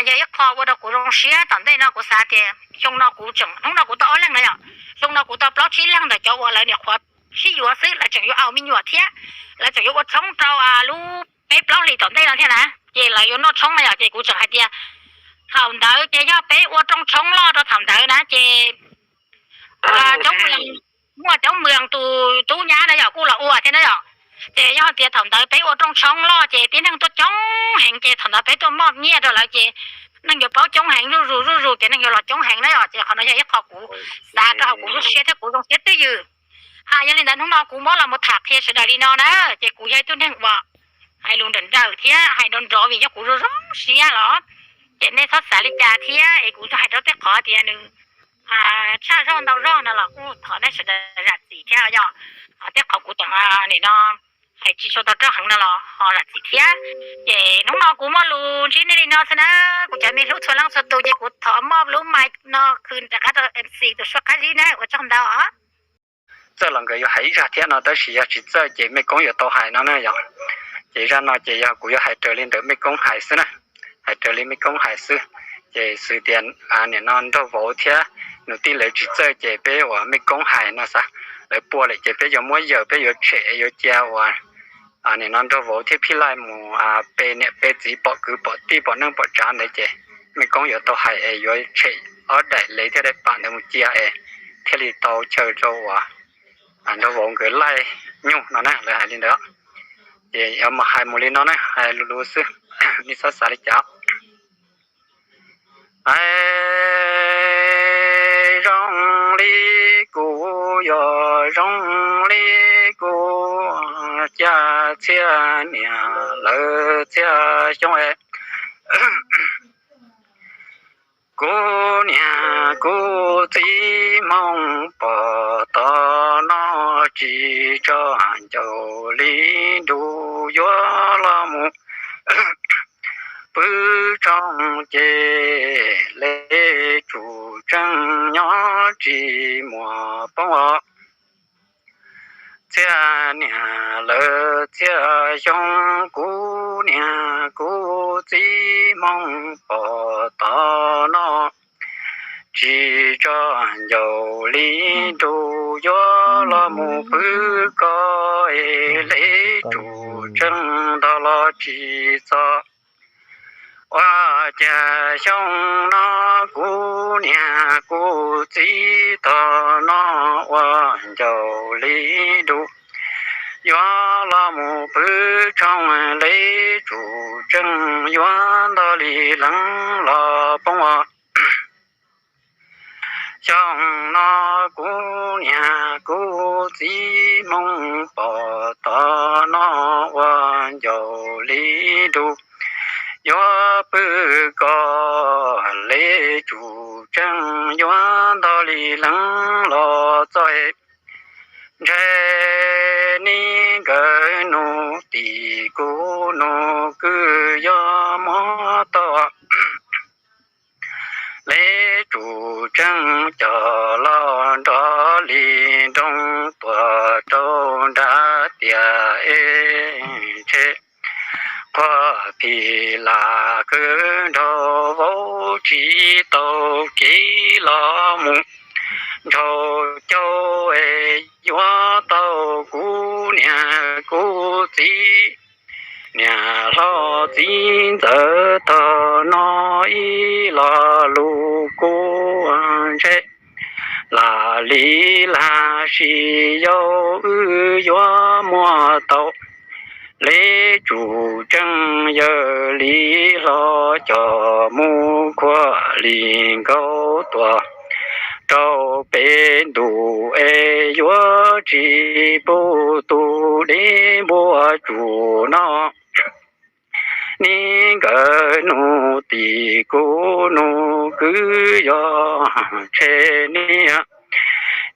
Yog ib qho ua rau kuv zoo siab. Tom ntej no kuv xav tias xyoo no kuv tseem, hnub no kuv tau ob leeg na yom, xyoo no kuv tau plaub tsib leeg ntawm cov uas lawv nyuam qhuav sib yuav xwb, lawv tseem yuav aus me nyuam thiab, lawv tseem yuav ua tshoob rau lub peb plaub hlis tom ntej no thiab na. Ces lawv yuav noj tshoob na yom, ces kuv tseem hais tias thaum ntawd ces yog peb ua rooj tshoob loj rau thaum ntawd na ces coob, muaj coob mws tus tub nyab na yom kuj los ua thiab na yom. Ces yog tias thaum ntawd peb ua rooj tshoob loj ces tib neeg tuaj coob heev, ces thaum ntawd peb tuaj moj nyiaj rau lawv ces neeg yuav paub coob heev, zuj zus zuj zus ces neeg yuav los coob heev na yom. Ces qhov no yog ib qho kuv xav rau hauv kuv lub siab thiab kuv zoo siab twj ywm. Yog li ntawd hnub no kuv muab los mus tham qhia sawv daws li no na, ces kuv yog ib tug neeg uas hais lus nrawm nrawm thiab hais nrov nrov vim yog kuv zoo zoo siab los, ces nej txhob xav li cas thiab es kuv hais rau tej qhov tias nws tshaj zog ntau zog no los kuj thov nej sawv daws zam txim thiab yom. Tej qhov kuv tseem nim no hais tsis tshua tau rau heev no los ho zam txim thiab. Ces hnub no kuv muaj lus ntsib nej li no xwb na, kuv cov me hlub txhua leej txhua tus ces kuv thov muab lub mai no khwv rov qab rau MC tus suab qab zib na, ua tsaug ntau os. Txawj los nkawd yuav hais ib zaj thiab no, tab sis yog tsis txawj ces mej koob yuav tau hais no na yom. Ces zaj no ces yog kuv yuav hais raws li ntawm mej koob hais xwb na, hais raws li mej koob hais xwb. Ces xws tias nim no nraug vauv thiab nws tij lawv tsis txawj ces peb uas mej koob hais no xav, lawv pua lawm ces peb yuav muab yawm, peb yuav tshem, yuav cia uas nim no nraug vauv thiab phij laij mus pe niam pe txiv, pom kwv pom tij, pom neej pom tsav ntawd ces mej koob yuav tau hais es yuav tshem ob daim lev thiab daim pam ntawd mus cia es thiaj li tau chaw rau uas nraug vauv nkawd laij nyuj no na, lawv hais li ntawd. Ces yuav mus hais mus li no na, hais lus lus xwb, nej txhob xav li cas. Hais zoo li kuv, yog zoo li kuv, cas txhiaj niam lawv txhiaj xyoob es kuv niam kuv txiv Hmoob pom tau no tsis tso ncaus li nruj yuav los mus pw tsoom ces le tsum tseeb nyob tsis muaj poob os. Txiag niam lawv txhiaj xyoo, kuv niam kuv txiv hmoo pom tod no, tsis tso ncaus li nrug yuav los mus pw ko, es leb tsum tseeb ntog los tsis txog. Ua cas xyoo no kuv niam kuv txiv tog no ua ncaus li nrug yuav los mus pw tshoob, leb tsum tseeb yuav ntog li leej los poob os. Xyoo no kuv niam kuv txiv hmoo pom tod no ua ncaus li nrug yuav pw ko, leb tsum tseeb yuav ntog li leej los txog. Ntshai ne nkawd nus tim kuv nus kwj yog muab tau, leb tsum tseeb coj los nrov li nroo tuaj rau nram tiaj es ntshe qhuav phim lam kwv nraug vauv tsis tau kev los mus nraug caub es yuav tau kuv niam kuv txiv, niam hlob txiv ntxawm tog no ib lo lus kuv ntshai lam li lam sis yau wb yuav muab tau. Leb tsum tseeb yawg li hlob coj mus khuam li nkaus tuaj rau pem ntuj es yuav tsis pub tus dej npua tsum no. Ne nkawd nus tim kuv nus kwj yog tshe niam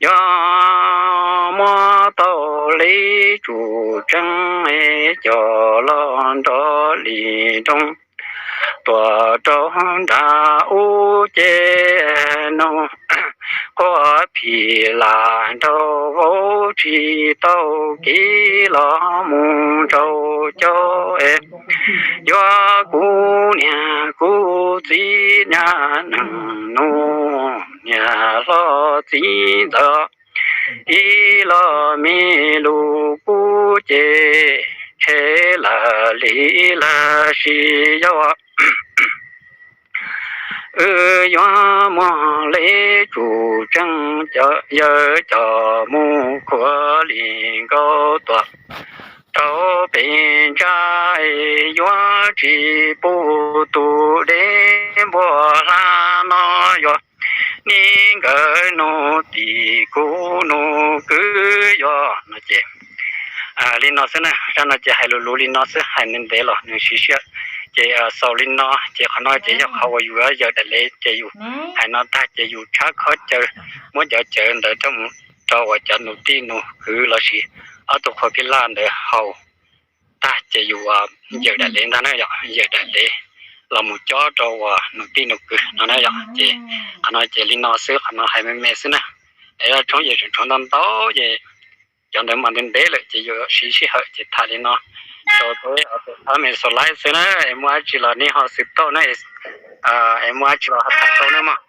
yog muab tau, leb tsum tseeb coj los nrov li nroo tuaj rau nram ub ces nus qhuav phim lam nraug vauv tsis tau kev los mus nraug caub es yuav kuv niam kuv txiv niam neeg nus niam hlob txiv ntxawm ib lo me lus kuv ces tshe lam li lam sis yau wb yuav muab leb tsum tseeb yawg coj mus khuam li nkaus tuaj rau pem ntsa es yuav tsis pub tus dej npua hla no yog ne nkawd nus tim kuv nus kwj yog no ces li no xwb na. Zaj no ces hais lus lus li no xwb, hais ntev ntev los nws siv sij hawm. Ces xaus li no ces qhov no ces yog qhov uas yus yawm daim lev ces yus hais no tag ces yus tshab khob caw, muab cov cawv ntawd rau mus rau uas cov nus tij nus kwv lossis ob tug qhua phij laj ntawd haus tag ces yus yawm daim lev ntag na yom, yawm daim lev los mus cob rau uas nus tij nus kwv no na yom. Ces qhov no ces li no xwb, qhov no hais me me xwb na. Es tshoob yawm tseem tshuav ntau ntau ces cov ntawd mas ntev ntev lawm ces yuav siv sij hawm ces tham li no rau peb ob me xaus laib xwb na. Es muaj dab tsi los nej ho xwm tauj na, es muaj dab tsi los ho tham tau na mog.